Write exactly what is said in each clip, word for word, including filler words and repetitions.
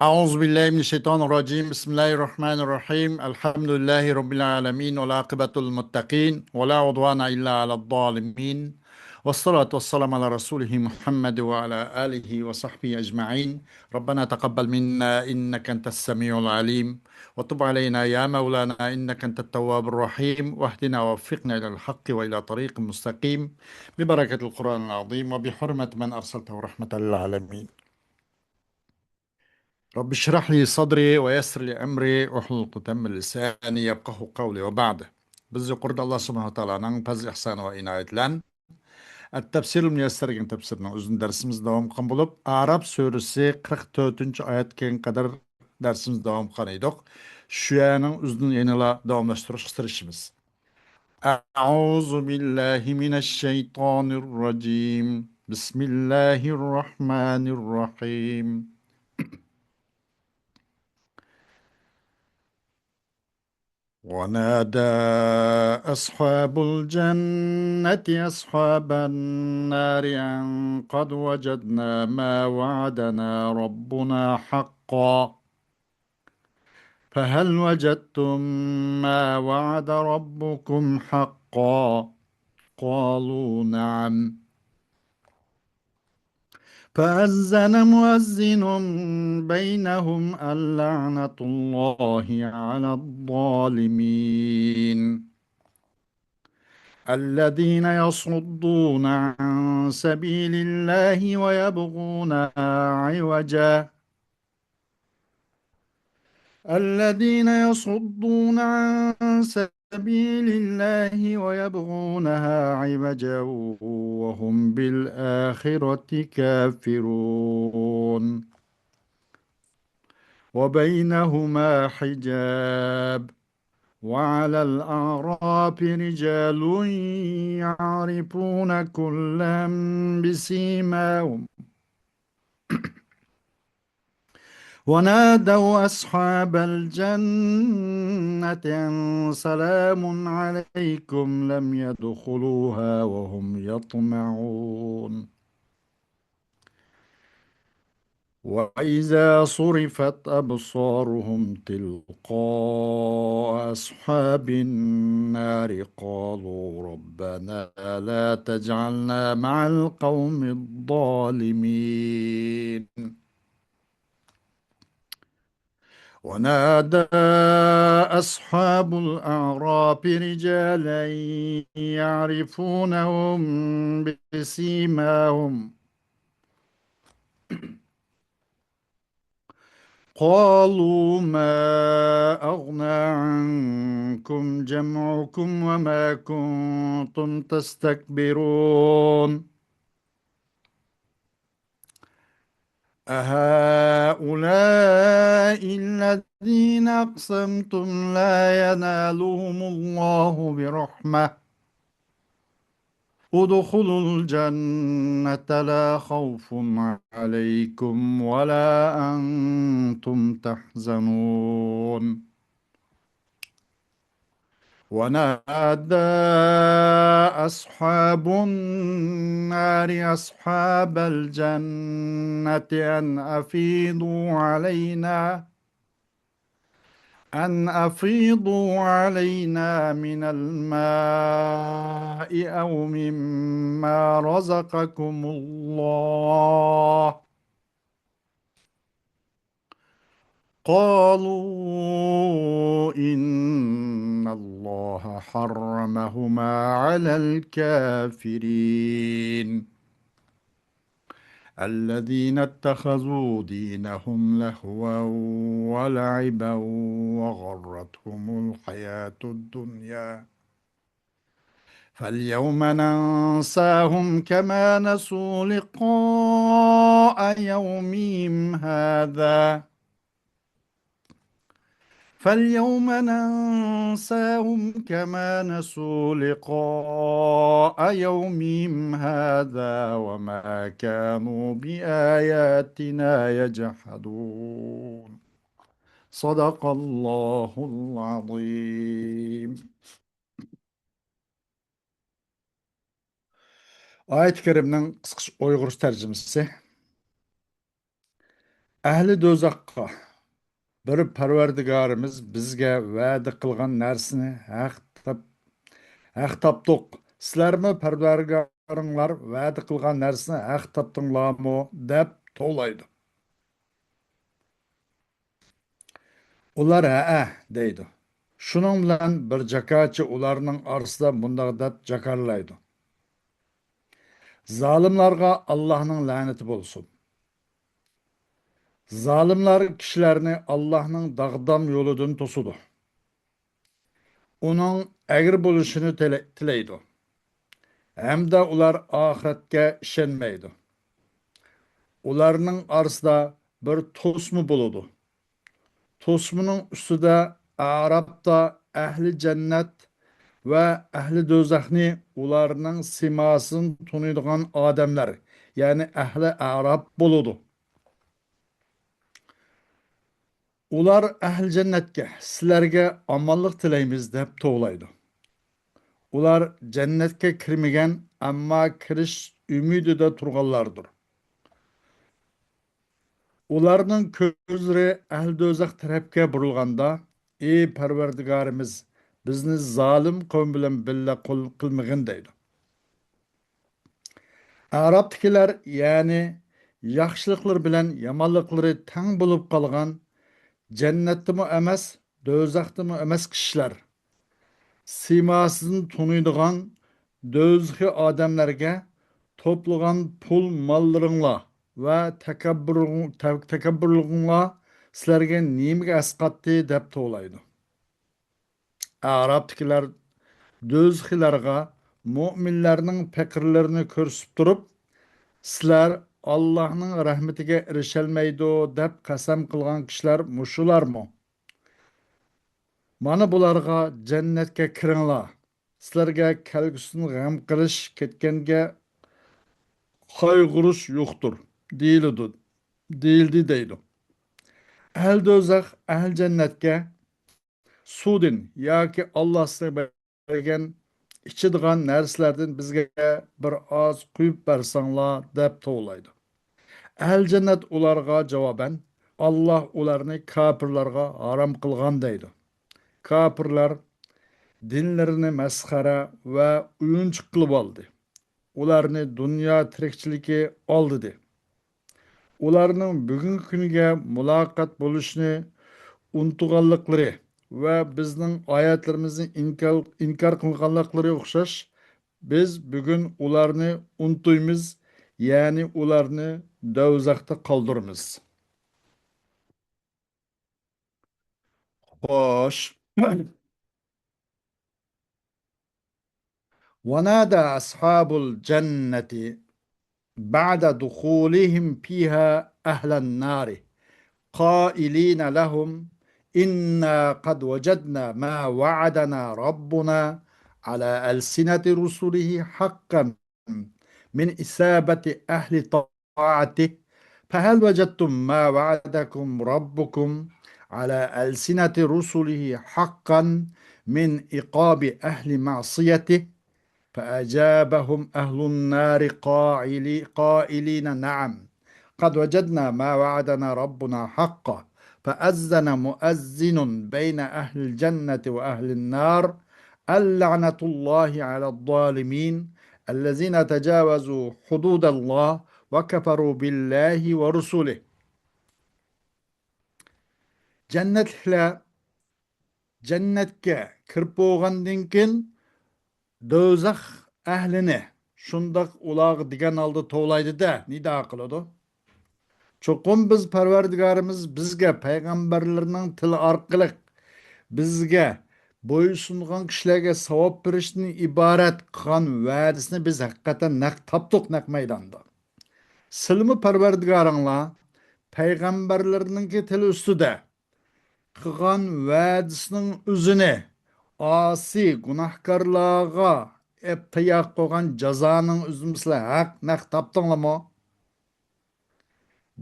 أعوذ بالله من الشيطان الرجيم. بسم الله الرحمن الرحيم. الحمد لله رب العالمين، والعاقبة للمتقين، ولا عدوان إلا على الظالمين، والصلاة والسلام على رسوله محمد وعلى آله وصحبه أجمعين. ربنا تقبل منا إنك أنت السميع العليم، وتب علينا يا مولانا إنك أنت التواب الرحيم، واهدنا ووفقنا إلى الحق وإلى طريق مستقيم، ببركة القرآن العظيم وبحرمة من أرسلته رحمة للعالمين. رب اشرح لي صدري ويسر لي أمري واحلل عقدة من لساني يفقهوا قولي وبعد. بىز يۇقىرىدا ئاللا سۇبھانەھۇ ۋە تائالانىڭ پەزلى ئىھسانى ۋە ئىنايىتى بىلەن ئەت-تەپسىرۇل مۇيەسسەرگە تەپسىرنىڭ ئۇزۇن دەرسىمىزنى داۋام قىلغان بولۇپ، ئەئراف سۈرىسى قىرىق تۆتىنچى ئايەتكە قەدەر دەرسىمىزنى داۋام قىلغان ئىدۇق. شۇ يەرنىڭ ئۇزۇن يەنىلا داۋاملاشتۇرۇشقا تىرىشىمىز. أعوذ بالله من الشيطان الرجيم. بسم الله الرحمن الرحيم. ونادى أصحاب الجنة أصحاب النار أن قد وجدنا ما وعدنا ربنا حقا فهل وجدتم ما وعد ربكم حقا؟ قالوا نعم. فأذن مؤذن بينهم اللعنة الله على الظالمين. الذين يصدون عن سبيل الله ويبغونها عوجا الذين يصدون عن سبيل الله ويبغونها عوجا وهم بالآخرة كافرون. وبينهما حجاب. وعلى الأعراف رجال يعرفون كلا بسيماهم ونادوا أصحاب الجنة أن سلام عليكم لم يدخلوها وهم يطمعون. وإذا صرفت أبصارهم تلقاء أصحاب النار قالوا ربنا لا تجعلنا مع القوم الظالمين. ونادى أصحاب الأعراف رجالا يعرفونهم بسيماهم قالوا ما أغنى عنكم جمعكم وما كنتم تستكبرون. أهؤلاء الذين أقسمتم لا ينالهم الله برحمة ادخلوا الجنة لا خوف عليكم ولا أنتم تحزنون. ونادى أصحاب النار أصحاب الجنة أن أفيضوا علينا أن أفيضوا علينا من الماء أو مما رزقكم الله قالوا إن الله حرمهما على الكافرين. الذين اتخذوا دينهم لهوا ولعبا وغرتهم الحياة الدنيا فاليوم ننساهم كما نسوا لقاء يومهم هذا فاليوم ننساهم كما نسوا لقاء يومهم هذا وما كانوا بآياتنا يجحدون. صدق الله العظيم. ئايەتى كەرىمنىڭ قىسقىچە ئۇيغۇرچە تەرجىمىسى. ئەھلى دوزاخقا، بىر پەرۋەردىگارىمىز بىزگە ۋەدە قىلغان نەرسىنى ھەق تاپ-، ھەق تاپتۇق. سىلەرمۇ پەرۋەردىگارىڭلار ۋەدە قىلغان نەرسىنى ھەق تاپتىڭلارمۇ؟ دەپ توۋلايدۇ. ئۇلار ھەئە دەيدۇ. شۇنىڭ بىلەن بىر جاكارچى ئۇلارنىڭ ئارىسىدا مۇنداق دەپ جاكارلايدۇ: زالىملارغا ئاللاھنىڭ لەنىتى بولسۇن. زالىملار كىشىلەرنى ئاللاھنىڭ داغدام يولىدىن توسىدۇ. ئۇنىڭ ئەگرى بولۇشىنى تىلە-، تىلەيدۇ. ھەمدە ئۇلار ئاخىرەتكە ئىشەنمەيدۇ. ئۇلارنىڭ ئارىسىدا بىر توسما بولىدۇ. توسمىنىڭ ئۈستىدە ئەرابتا ئەھلى جەننەت ۋە ئەھلى دوزاخنى ئۇلارنىڭ سىيماسىدىن تونۇيدىغان ئادەملەر، يەنى ئەھلى ئەراب بولىدۇ. ئۇلار ئەھلى جەننەتكە، سىلەرگە ئامانلىق تىلەيمىز، دەپ توۋلايدۇ. ئۇلار جەننەتكە كىرمىگەن، ئەمما كىرىش ئۈمىدىدە تۇرغانلاردۇر. ئۇلارنىڭ كۆزلىرى ئەھلى دوزاخ تەرەپكە بۇرۇلغاندا، ئى پەرۋەردىگارىمىز، بىزنى زالىم قەۋم بىلەن بىللە قۇل قىلمىغىن، دەيدۇ. ئەرابتىكىلەر، يەنى ياخشىلىقلىرى بىلەن يامانلىقلىرى تەڭ بولۇپ قالغان، جەننەتتىمۇ ئەمەس، دوزاختىمۇ ئەمەس كىشىلەر، سىيماسىدىن تونۇيدىغان دوزىخىي ئادەملەرگە توپلىغان پۇل ماللىرىڭلار ۋە تەكەببۇر-، تەكەببۇرلۇقۇڭلار سىلەرگە نېمىگە ئەسقاتتى؟ دەپ توۋلايدۇ. ئەرابتىكىلەر دوزىخىيلارغا مۆمىنلەرنىڭ پەقىرلىرىنى كۆرسىتىپ تۇرۇپ، سىلەر ئاللاھنىڭ رەھمىتىگە ئېرىشەلمەيدۇ دەپ قەسەم قىلغان كىشىلەر مۇشۇلارمۇ؟ مانا بۇلارغا جەننەتكە كىرىڭلار، سىلەرگە كەلگۈسىدىن غەم قىلىش، كەتكەنگە قايغۇرۇش يوقتۇر، دېيىلىدۇ، دېيىلدى دەيدۇ. ئەھلى دوزاخ ئەھلى جەننەتكە سۇدىن ياكى ئاللاھ سىزگە بەرگەن ئىچىدىغان نەرسىلەردىن بىزگە بىر ئاز قۇيۇپ بەرسەڭلار، دەپ توۋلايدۇ. ئەھلى جەننەت ئۇلارغا جاۋابەن، ئاللاھ ئۇلارنى كاپىرلارغا ھارام قىلغان، دەيدۇ. كاپىرلار دىنلىرىنى مەسخەرە ۋە ئويۇنچۇق قىلىۋالدى. ئۇلارنى دۇنيا تىرىكچىلىكى ئالدىدى. ئۇلارنىڭ بۈگۈنكى كۈنگە مۇلاقات بولۇشنى ئۇنتۇغانلىقلىرى ۋە بىزنىڭ ئايەتلىرىمىزنى ئىنكار، ئىنكار قىلغانلىقلىرى ئوخشاش، بىز بۈگۈن ئۇلارنى ئۇنتۇيمىز، يەنى ئۇلارنى دوزاختا قالدۇرىمىز. خوش. ونادى أصحاب الجنة بعد دخولهم فيها أهل النار قائلين لهم: إنا قد وجدنا ما وعدنا ربنا على ألسنة رسله حقا من إثابة أهل طاعته، فهل وجدتم ما وعدكم ربكم على ألسنة رسله حقا من عقاب أهل معصيته؟ فأجابهم أهل النار قائلي-، قائلين: نعم، قد وجدنا ما وعدنا ربنا حقا. فأذن مؤذن بين أهل الجنة وأهل النار: اللعنة الله على الظالمين الذين تجاوزوا حدود الله وكفروا بالله ورسله. جەننەتلىكلەر جەننەتكە كىرىپ بولغاندىن كېيىن، دوزاخ ئەھلىنى شۇنداق ئۇلارغا دېگەن ھالدا توۋلايدۇ-دە، نىدا قىلىدۇ. چوقۇم بىز پەرۋەردىگارىمىز بىزگە پەيغەمبەرلىرىنىڭ تىلى ئارقىلىق بىزگە بويسۇنغان كىشىلەرگە ساۋاب بېرىشتىن ئىبارەت قىلغان ۋەدىسىنى بىز ھەقىقەتەن نەق تاپتۇق، نەق مەيداندا. سىلىمۇ پەرۋەردىگارىڭلار پەيغەمبەرلىرىنىڭكى تىلى ئۈستىدە قىلغان ۋەدىسىنىڭ ئۆزىنى ئاسىي گۇناھكارلارغا ئەپ تەييار قىلغان جازانىڭ ئۆزىنى سىلەر ھەق نەق تاپتىڭلارمۇ؟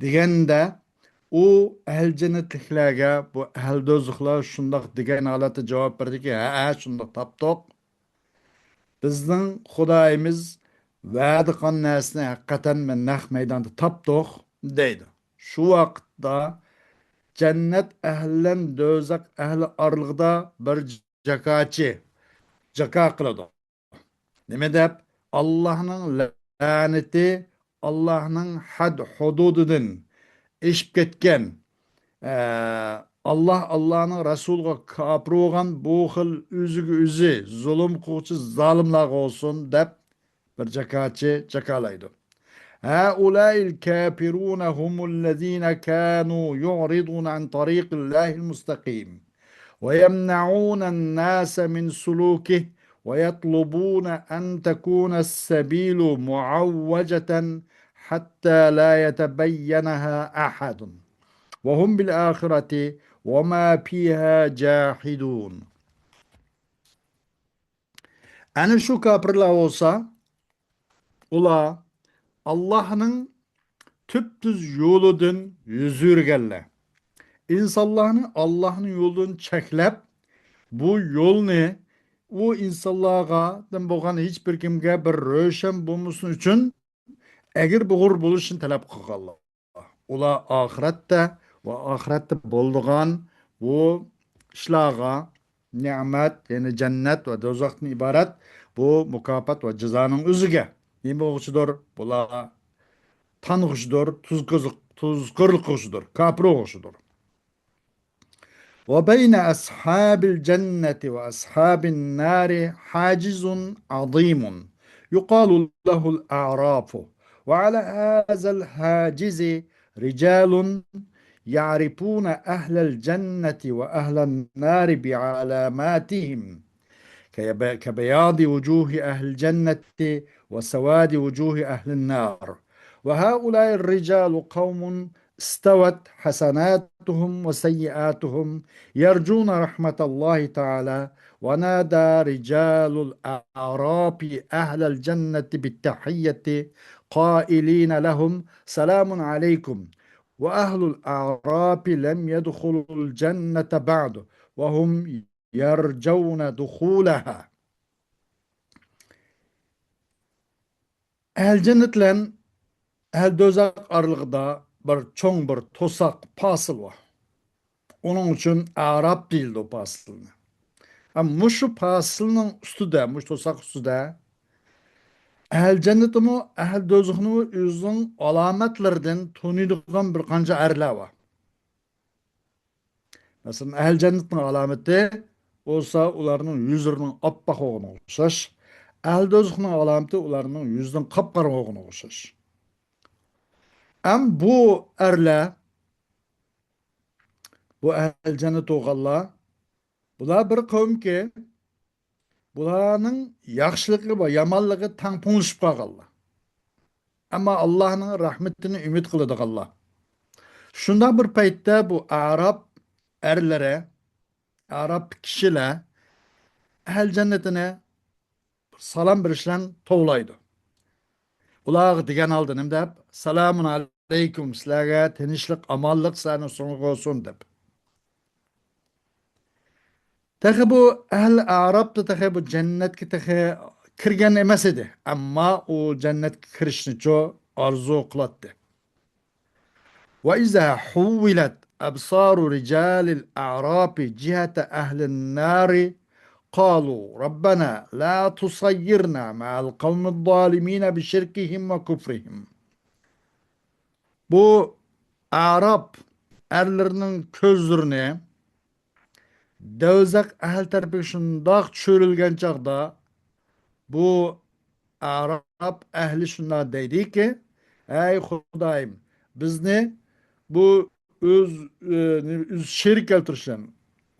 دېگەندە، ئۇ ئەھلى جەننەتلىكلەرگە بۇ ئەھلى دوزاخلار شۇنداق دېگەن ھالەتتە جاۋاب بەردىكى، ھەئە، شۇنداق تاپتۇق. بىزنىڭ خۇدايىمىز ۋەدە قىلغان نەرسىنى ھەقىقەتەن مەن نەق مەيداندا تاپتۇق، دەيدۇ. شۇ ۋاقىتتا جەننەت ئەھلى بىلەن دوزاخ ئەھلى ئارىلىقىدا بىر جاكاچى، جاكا قىلىدۇ. نېمە دەپ؟ ئاللاھنىڭ لەنىتى، ئاللاھنىڭ ھەد ھۇدۇدىدىن ئېشىپ كەتكەن، ئە، ئاللاھ، ئاللاھنىڭ رەسۇلىغا كاپىر بولغان بۇ خىل ئۆزىگە ئۆزى زۇلۇم قىلغۇچى زالىملارغا بولسۇن دەپ بىر جاكاچى جاكالايدۇ. هؤلاء الكافرون هم الذين كانوا يعرضون عن طريق الله المستقيم ويمنعون الناس من سلوكه ويطلبون أن تكون السبيل معوجة حتى لا يتبينها أحد وهم بالآخرة وما فيها جاحدون. ئەنە شۇ كاپىرلار بولسا، ئۇلار ئاللاھنىڭ تۈپتۈز يولىدىن يۈز ئۆرۈگەنلەر. ئىنسانلارنى ئاللاھنىڭ يولىدىن چەكلەپ، بۇ يولنى ئۇ ئىنسانلارغا بولغان ھېچ بىر كىمگە بىر روشەن بولمىسۇن ئۈچۈن ئەگرى بۇغۇر بولۇشنى تەلەپ قىلغانلار. ئۇلار ئاخىرەتتە ۋە ئاخىرەتتە بولىدىغان بۇ ئىشلارغا نېمەت، يەنى جەننەت ۋە دوزاختىن ئىبارەت بۇ مۇكاپات ۋە جازانىڭ ئۆزىگە نېمە بولغۇچىدۇر؟ بۇلار تانغۇچىدۇر، تۇز قىزىق-، تۇز قىرلىق قىلغۇچىدۇر، كاپىر بولغۇچىدۇر. وبين أصحاب الجنة وأصحاب النار حاجز عظيم يقال له الأعراف، وعلى هذا الحاجز رجال يعرفون أهل الجنة وأهل النار بعلاماتهم، كب-، كبياض وجوه أهل الجنة وسواد وجوه أهل النار. وهؤلاء الرجال قوم استوت حسناتهم وسيئاتهم يرجون رحمة الله تعالى، ونادى رجال الأعراف أهل الجنة بالتحية قائلين لهم: سلام عليكم، وأهل الأعراف لم يدخلوا الجنة بعد وهم يرجون دخولها. ئەھلى جەننەت بىلەن ئەھلى دوزاخ ئارىلىقىدا بىر چوڭ بىر توساق، پاسىل بار. ئۇنىڭ ئۈچۈن ئەئراپ دېيىلىدۇ پاسىلنى. ھەم مۇشۇ پاسىلنىڭ ئۈستىدە، مۇشۇ توساق ئۈستىدە ئەھلى جەننەتمۇ، ئەھلى دوزاخنىمۇ ئۆزىنىڭ ئالامەتلىرىدىن تونۇيدىغان بىر قانچە ئەرلەر بار. مەسىلەن، ئەھلى جەننەتنىڭ ئالامىتى بولسا ئۇلارنىڭ يۈزلىرىنىڭ ئاپئاق بولغىنىغا ئوخشاش. ئەھلى دوزاخنىڭ ئالامىتى ئۇلارنىڭ يۈزىنىڭ قاپقارا بولغىنىغا ئوخشاش. ئەم بۇ ئەرلەر، بۇ ئەھلى جەننەت بولغانلار، بۇلار بىر قەۋمكى، بۇلارنىڭ ياخشىلىقى ۋە يامانلىقى تەڭپۇڭلىشىپ قالغانلار. ئەمما ئاللاھنىڭ رەھمىتىنى ئۈمىد قىلىدىغانلار. شۇنداق بىر پەيتتە بۇ ئەئراپ ئەرلىرى، ئەئراپ كىشىلەر ئەھلى جەننىتىنى سالام بېرىش بىلەن توۋلايدۇ. ئۇلارغا دېگەن ھالدا نېمە دەپ، سالامۇن ئەلەيكۇم، سىلەرگە تىنچلىق، ئامانلىق سىلەرنىڭ ئۈستۈڭلارغا بولسۇن دەپ. تېخى بۇ ئەھلى ئەئرابتا تېخى بۇ جەننەتكە تېخى كىرگەن ئەمەس ئىدى. ئەمما ئۇ جەننەتكە كىرىشنىچۇ ئارزۇ قىلاتتى. وإذا حولت أبصار رجال الأعراف جهة أهل النار قالوا ربنا لا تصيرنا مع القوم الظالمين بشركهم وكفرهم. بۇ ئەئراب ئەرلىرىنىڭ كۆزلىرىنى دوزاخ ئەھلى تەرىپىگە شۇنداق چۈشۈرۈلگەن چاغدا، بۇ ئەئراب ئەھلى شۇنداق دەيدىكى، ئەي خۇدايىم، بىزنى بۇ ئۆز، ئۆ، ئۆز شېرىك كەلتۈرۈشلەن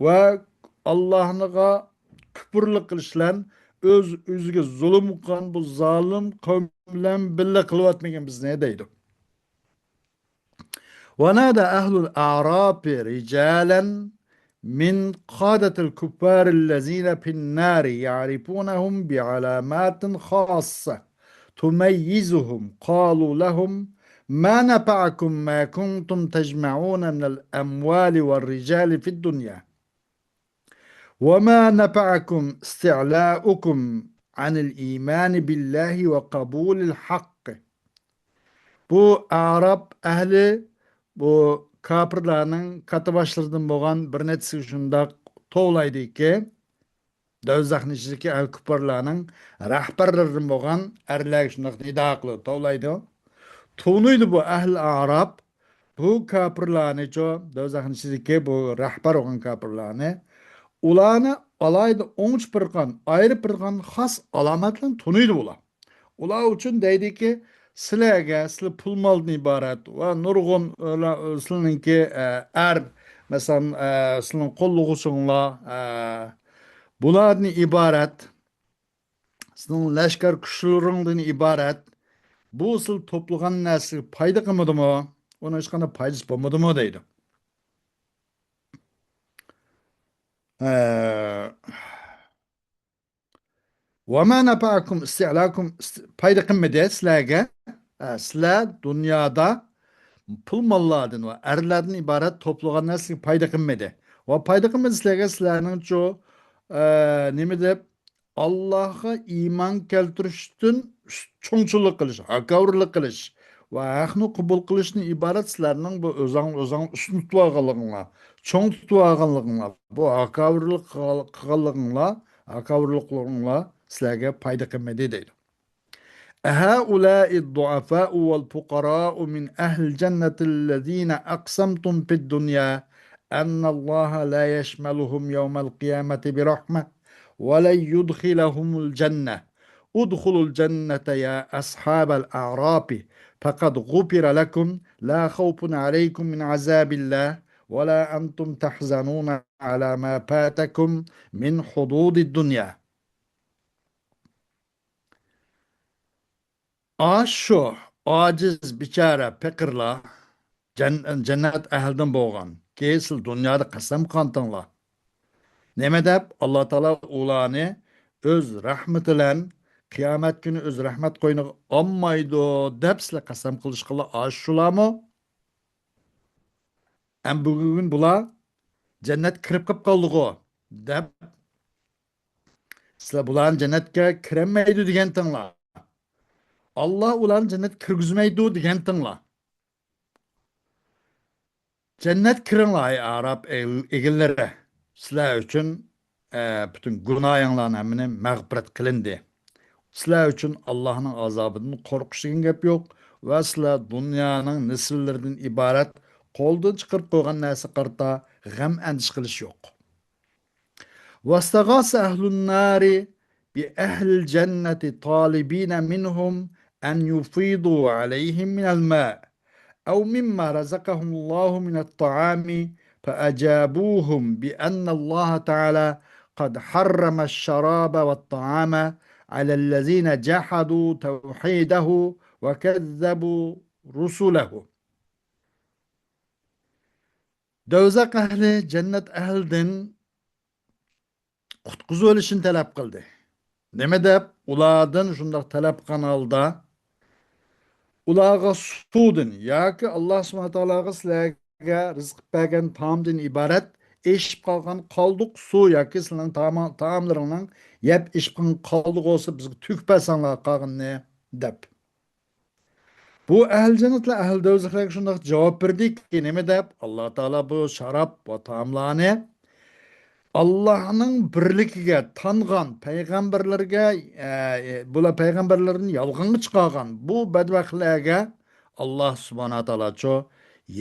ۋە ئاللاھنىغا كۇپۇرلۇق قىلىشلەن، ئۆز ئۆزىگە زۇلۇم قىلغان بۇ زالىم قەۋم بىلەن بىللە قىلىۋەتمىگىن بىزنى دەيدۇ. ونادى أهل الأعراف رجالا من قادة الكفار الذين في النار يعرفونهم بعلامات خاصة تميزهم، قالوا لهم ما نفعكم ما كنتم تجمعون من الأموال والرجال في الدنيا، وما نفعكم استعلاؤكم عن الإيمان بالله وقبول الحق. بۇ ئەئراب ئەھلى بۇ كاپىرلارنىڭ كاتتىباشلىرىدىن بولغان بىر نەچچىسىگە شۇنداق توۋلايدۇكى، دوزاخنىڭ ئىچىدىكى ئەھلى كۇپپارلارنىڭ رەھبەرلىرىدىن بولغان ئەرلەرگە شۇنداق نىدا قىلىدۇ، توۋلايدۇ. تونۇيدۇ بۇ ئەھلى ئەراب بۇ كاپىرلارنىچۇ، دوزاخنىڭ ئىچىدىكى بۇ رەھبەر بولغان كاپىرلارنى. ئۇلارنى ئالاھىدە ئوڭچە پىرقان، ئايرىپ پىرقان خاس ئالامەتلەرنى تونۇيدۇ ئۇلار. ئۇلار ئۈچۈن دەيدىكى، سىلەرگە، سىلەر پۇل مالدىن ئىبارەت ۋە نۇرغۇن ئۆلە-، سىلىنىڭكى، ئە، ئەر، مەسىلەن، ئە، سىلىنىڭ قوللىغۇچىڭلار، ئە، بۇلاردىن ئىبارەت، سىلىنىڭ لەشكەر كۈچلىرىڭدىن ئىبارەت، بۇ سىلەر توپلىغان نەرسىگە پايدا قىلمىدىمۇ؟ ئۇنىڭ ھېچقانداق پايدىسى بولمىدىمۇ؟ دەيدۇ. ئە، وما نفعكم استعلاكم، پايدا قىلمىدى سىلەرگە. ئە، سىلەر دۇنيادا پۇل ماللاردىن ۋە ئەرلەردىن ئىبارەت توپلىغان نەرسىگە پايدا قىلمىدى. ۋە پايدا قىلمىدى سىلەرگە، سىلەرنىڭچۇ، ئە، نېمە دەپ، ئاللاھقا ئىمان كەلتۈرۈشتىن چوڭچىلىق قىلىش، ھاكاۋۇرلۇق قىلىش ۋە ھەقنى قوبۇل قىلىشتىن ئىبارەت سىلەرنىڭ بۇ ئۆزۈڭ-، ئۆزۈڭ ئۈستۈن تۇتۇۋالغانلىقىڭلار، چوڭ تۇتۇۋالغانلىقىڭلار، بۇ ھاكاۋۇرلۇق قىلغان-، قىلغانلىقىڭلار، ھاكاۋۇرلۇقلىرىڭلار سىلەرگە پايدا قىلمىدى دەيدۇ. أهؤلاء الضعفاء والفقراء من أهل الجنة الذين أقسمتم في الدنيا أن الله لا يشملهم يوم القيامة برحمة ولن يدخلهم الجنة. ادخلوا الجنة يا أصحاب الأعراف فقد غفر لكم لا خوف عليكم من عذاب الله ولا أنتم تحزنون على ما فاتكم من حظوظ الدنيا. ئاشۇ ئاجىز، بىچارە، پېقىرلار، جەن-، جەننەت ئەھلىدىن بولغان، كى سىلەر دۇنيادا قەسەم قانتىڭلار. نېمە دەپ؟ ئاللا تائالا ئۇلارنى ئۆز رەھمىتى بىلەن، قىيامەت كۈنى ئۆز رەھمەت قوينىغا ئالمايدۇ دەپ سىلەر قەسەم قىلىشقانلار ئاشۇلارمۇ؟ ئەم بۈگۈن بۇلار جەننەتكە كىرىپ قېلىپ قالدىغۇ دەپ، سىلەر بۇلارنى جەننەتكە كىرەلمەيدۇ دېگەنتىڭلار. ئاللا ئۇلارنى جەننەتكە كىرگۈزمەيدۇ دېگەنتىڭلار. جەننەتكە كىرىڭلار، ئەي ئەراب ئېگىللىرى. سىلەر ئۈچۈن، ئە، پۈتۈن گۇناھىڭلارنىڭ ھەممىنى مەغپىرەت قىلىندى. سىلەر ئۈچۈن ئاللانىڭ ئازابىدىن قورقۇش دېگەن گەپ يوق ۋە سىلەر دۇنيانىڭ نېسىۋىلىرىدىن ئىبارەت قولدىن چىقىرىپ قويغان نەرسىگە قارىتا غەم ئەندىشە قىلىش يوق. واستغاث أهل النار بأهل الجنة طالبين منهم أن يفيضوا عليهم من الماء أو مما رزقهم الله من الطعام، فأجابوهم بأن الله تعالى قد حرم الشراب والطعام على الذين جحدوا توحيده وكذبوا رسله. دوزاخ ئەھلى جەننەت ئەھلىدىن قۇتقۇزۇۋېلىشنى تەلەپ قىلدى. نېمە دەپ؟ ئۇلاردىن شۇنداق تەلەپ قىلغان ھالدا، ئۇلارغا سۇدىن ياكى ئاللا سۇبھانەھۇ تائالاغا سىلەرگە رىزىق بەرگەن تائامدىن ئىبارەت ئېشىپ قالغان قالدۇق سۇ ياكى سىلەرنىڭ تائام-، تائاملىرىڭنىڭ يەپ ئېشىپ قالغان قالدۇقى بولسا بىزگە تۆكۈپ بەرسەڭلار قالغىنىنى دەپ. بۇ ئەھلى جەننەتلەر ئەھلى دوزاخلارغا شۇنداق جاۋاب بەردىكى، نېمە دەپ؟ ئاللا تائالا بۇ شاراب ۋە تائاملارنى ئاللانىڭ بىرلىكىگە تانغان پەيغەمبەرلەرگە، ئە، بۇلار پەيغەمبەرلەرنى يالغانغا چىقارغان بۇ بەدبەختلەرگە ئاللا سۇبھانەھۇ تائالاچۇ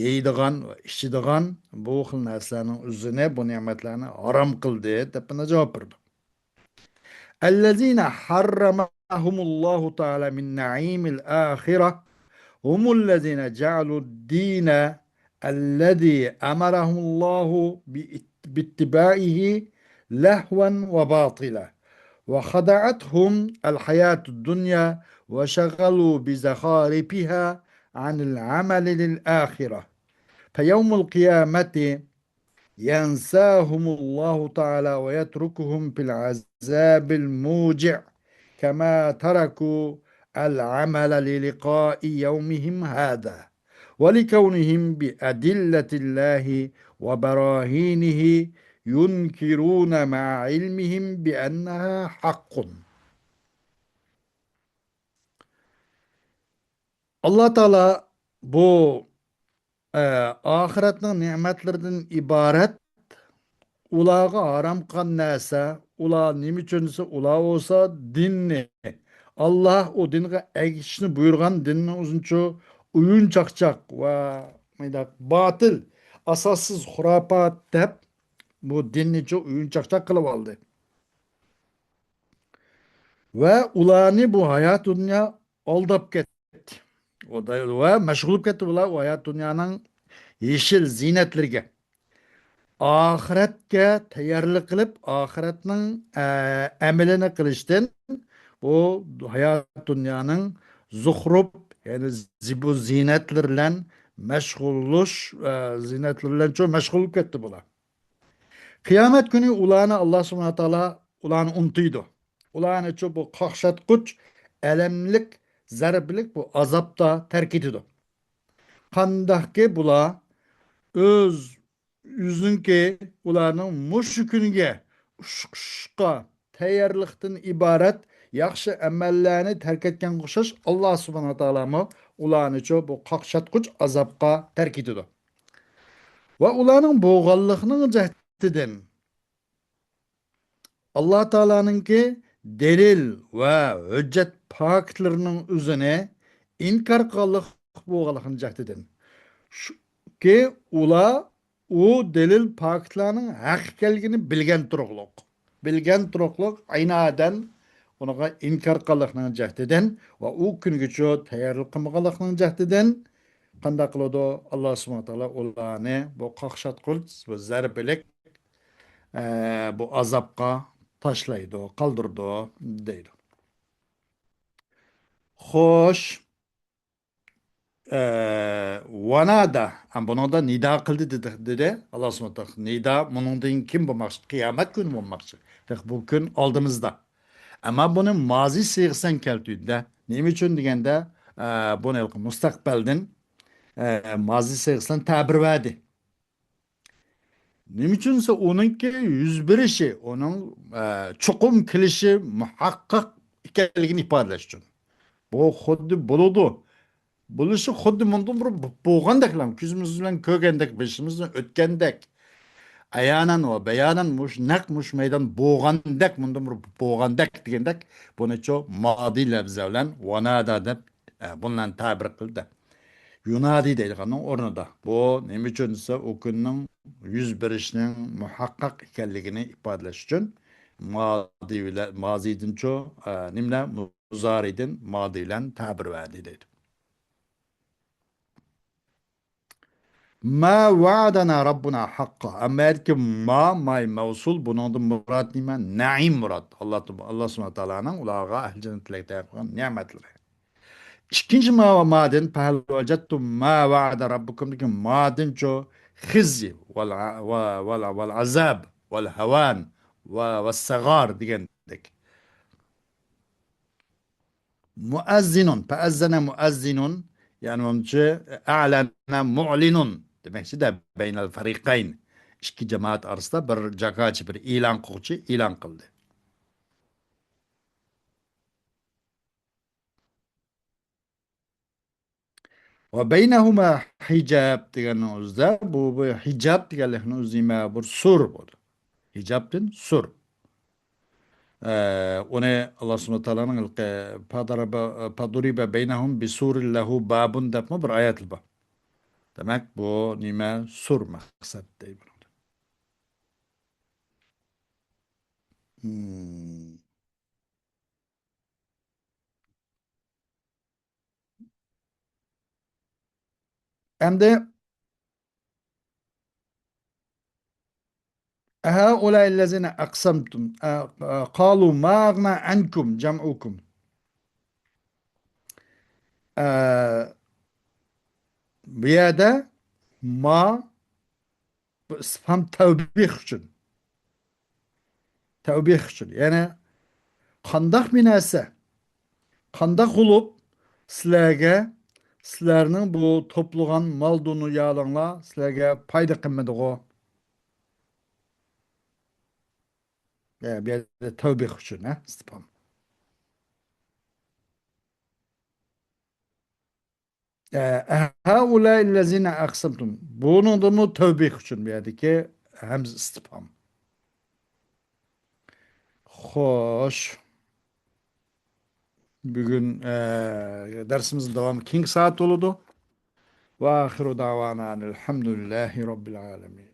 يەيدىغان ۋە ئىچىدىغان بۇ خىل نەرسىلەرنىڭ ئۆزىنى، بۇ نېمەتلەرنى ھارام قىلدى دەپ مانا جاۋاب بەردى. الذين حرمهم الله تعالى من نعيم الآخرة هم الذين جعلوا الدين الذي أمرهم الله بات-، باتباعه لهوا وباطلا، وخدعتهم الحياة الدنيا وشغلوا بزخارفها عن العمل للآخرة، فيوم القيامة ينساهم الله تعالى ويتركهم في العذاب الموجع كما تركوا العمل للقاء يومهم هذا ولكونهم بأدلة الله وبراهينه ينكرون مع علمهم بأنها حق. ئاللا تائالا بۇ ئە، ئاخىرەتنىڭ نېمەتلىرىدىن ئىبارەت ئۇلارغا ھارام قىلغان نەرسە، ئۇلار نېمە ئۈچۈن دېسە، ئۇلار بولسا دىننى، ئاللاھ ئۇ دىنغا ئەگىشىشنى بۇيرۇغان دىننى ئۇزۇنچۇ ئويۇن چاقچاق ۋە مۇنداق باتىل، ئاساسسىز خۇراپات دەپ، بۇ دىننىچۇ ئويۇن چاقچاق قىلىپ ئالدى. ۋە ئۇلارنى بۇ ھايات دۇنيا ئالداپ كەتتى. ۋە مەشغۇل بولۇپ كەتتى بۇلار ئۇ ھايات دۇنيانىڭ يېشىل زىننەتلىرىگە. ئاخىرەتكە تەييارلىق قىلىپ، ئاخىرەتنىڭ، ئە، ئەمىلىنى قىلىشتىن، بۇ ھايات دۇنيانىڭ زۇخرۇپ، يەنى زىبۇ زىننەتلىرى بىلەن مەشغۇللىش، ئە، زىننەتلىرى بىلەنچۇ مەشغۇل بولۇپ كەتتى بۇلار. قىيامەت كۈنى ئۇلارنى ئاللاھ سۇبھانەھۇ ۋە تائالا ئۇلارنى ئۇنتۇيدۇ. ئۇلارنىچۇ بۇ قاقشاتقۇچ، ئەلەملىك، زەربىلىك بۇ ئازابتا تەرك ئېتىدۇ. قانداقكى بۇلار ئۆز، ئۆزىنىڭكى ئۇلارنىڭ مۇشۇ كۈنگە ئۇشقۇشقا تەييارلىقتىن ئىبارەت ياخشى ئەمەللەرنى تەرك ئەتكەنگە ئوخشاش، ئاللاھ سۇبھانەھۇ ۋە تائالامۇ ئۇلارنىچۇ بۇ قاقشاتقۇچ ئازابقا تەرك ئېتىدۇ. ۋە ئۇلارنىڭ بولغانلىقىنىڭ جەھىتىدىن ئاللاھ تائالانىڭكى دەلىل ۋە ھۆججەت پاكىتلىرىنىڭ ئۆزىنى ئىنكار قىلغانلىق بولغانلىقىنىڭ جەھىتىدىن. شۇكى، ئۇلار ئۇ دەلىل پاكىتلارنىڭ ھەق ئىكەنلىكىنى بىلگەن تۇرۇقلۇق. بىلگەن تۇرۇقلۇق ئەينادەن ئۇنىڭغا ئىنكار قىلغانلىقىنىڭ جەھىتىدىن ۋە ئۇ كۈنگىچۇ تەييارلىق قىلمىغانلىقىنىڭ جەھىتىدىن قانداق قىلىدۇ؟ ئاللاھ سۇبھانەھۇ ۋە تائالا ئۇلارنى بۇ قاقشاتقۇچ، بۇ زەربىلىك، ئە، بۇ ئازابقا تاشلايدۇ، قالدۇرىدۇ دەيدۇ. خوش. ئە، ۋانادا، ھەم بۇنىڭدا نىدا قىلدى دېدى، دېدى ئاللاھ سۇبھانەھۇ ۋە تائالا. نىدا، بۇنىڭدىن كېيىن بولماقچى، قىيامەت كۈنى بولماقچى. تېخى بۇ كۈن ئالدىمىزدا. ئەمما بۇنى مازى سىيغىسىنى كەلتۈردى. نېمە ئۈچۈن دېگەندە، ئە، بۇنى ھېلىقى مۇستەقبەلدىن، ئە، مازى سىيغىسىنى تەبىر بەردى. نېمە ئۈچۈن دېسە، ئۇنىڭكى يۈز بېرىشى، ئۇنىڭ، ئە، چوقۇم كېلىشى مۇھەققەق ئىكەنلىكىنى ئىپادىلەش ئۈچۈن. بۇ خۇددى بولىدۇ. بولۇشى خۇددى مۇندىن بۇرۇن بولغاندەكلا، كۆزىمىز بىلەن كۆرگەندەك، بېشىمىزدىن ئۆتكەندەك، ئەيانەن ۋە بەيانەن مۇشۇ نەق مۇشۇ مەيدان بولغاندەك، مۇندىن بۇرۇن بولغاندەك دېگەندەك، بۇنىچۇ مادىي لەۋزە بىلەن ۋانادا دەپ، ئە، بۇنىڭ بىلەن تەبىر قىلدى. يۇنادى دەيدىغاننىڭ ئورنىدا. بۇ نېمە ئۈچۈن دېسە، ئۇ كۈننىڭ يۈز بېرىشىنىڭ مۇھەققەق ئىكەنلىكىنى ئىپادىلەش ئۈچۈن مادى بىلەن، مازىدىنچۇ، ئە، نېمىلەر؟ مۇزارىدىن مادى بىلەن تەبىر بەردى دەيدۇ. ما ۋەئەدەنا رەببۇنا ھەققا. ئەمما يەردىكى ما، ماي مەۋسۇل، بۇنىڭدىن مۇراد نېمە؟ نەئىم مۇراد. ئاللا، ئاللا سۇبھانەھۇ ۋە تائالانىڭ ئۇلارغا ئەھلى جەننەتلەرگە تەييار قىلغان نېمەتلىرى. ئىككىنچى ما ۋە مادىن، فەھەل ۋەجەدتۇم ما ۋەئەدە رەببۇكۇمدىكى مادىنچۇ خىزي ۋەل، ۋە، ۋەل، ۋەل ئازاب ۋەل ھەۋان ۋە، ۋە سەغار دېگەندەك. مۇئەززىنۇن، فەئەززەنە مۇئەززىنۇن، يەنى بۇنىڭچۇ ئەلەنە مۇئلىنۇن دېمەكچىدە، بەينەل فەرىقەين. ئىككى جامائەت ئارىسىدا بىر جاكارچى، بىر ئېلان قىلغۇچى ئېلان قىلدى. ۋە بەينەھۇما ھىجاب دېگەننىڭ ئۆزىدە، بۇ، بۇ ھىجاب دېگەنلىكنىڭ ئۆزى نېمە؟ بىر سۇر بولدى. ھىجابتىن سۇر. ئە، ئۇنى ئاللا سۇبھانەھۇ ۋە تائالانىڭ ھېلىقى فەدەرەبە، فەدۇرىبە بەينەھۇم بىسۇرىن لەھۇ بابۇن دەپمۇ بىر ئايەتى بار. دېمەك، بۇ نېمە؟ سۇر مەقسەت دەيدۇ. ئەمدى، أهؤلاء الذين أقسمتم، ئە، ئە، قالوا ما أغنى عنكم جمعكم. ئە، بۇ يەردە ما بۇ ئىستىفھام تەۋبىخ ئۈچۈن. تەۋبىخ ئۈچۈن. يەنى قانداق بىر نەرسە، قانداق بولۇپ سىلەرگە، سىلەرنىڭ بۇ توپلىغان مال دۇنيالاڭلار سىلەرگە پايدا قىلمىدىغۇ؟ يا، بۇ يەردە تەۋبىخ ئۈچۈن، ھە، ئىستىفھام. ئە، ھەئۇلائىللەزىنە ئەقسەمتۇم. بۇنىڭدىمۇ تەۋبىھ ئۈچۈن بۇ يەردىكى ھەمزە ئىستىپھام. خوش. بۈگۈن، ئە، دەرسىمىزنىڭ داۋامى كېيىنكى سائەت بولىدۇ. ۋە ئاخىرۇ دەۋانا ئەلھەمدۇلىللاھى رەببىل ئالەمىن.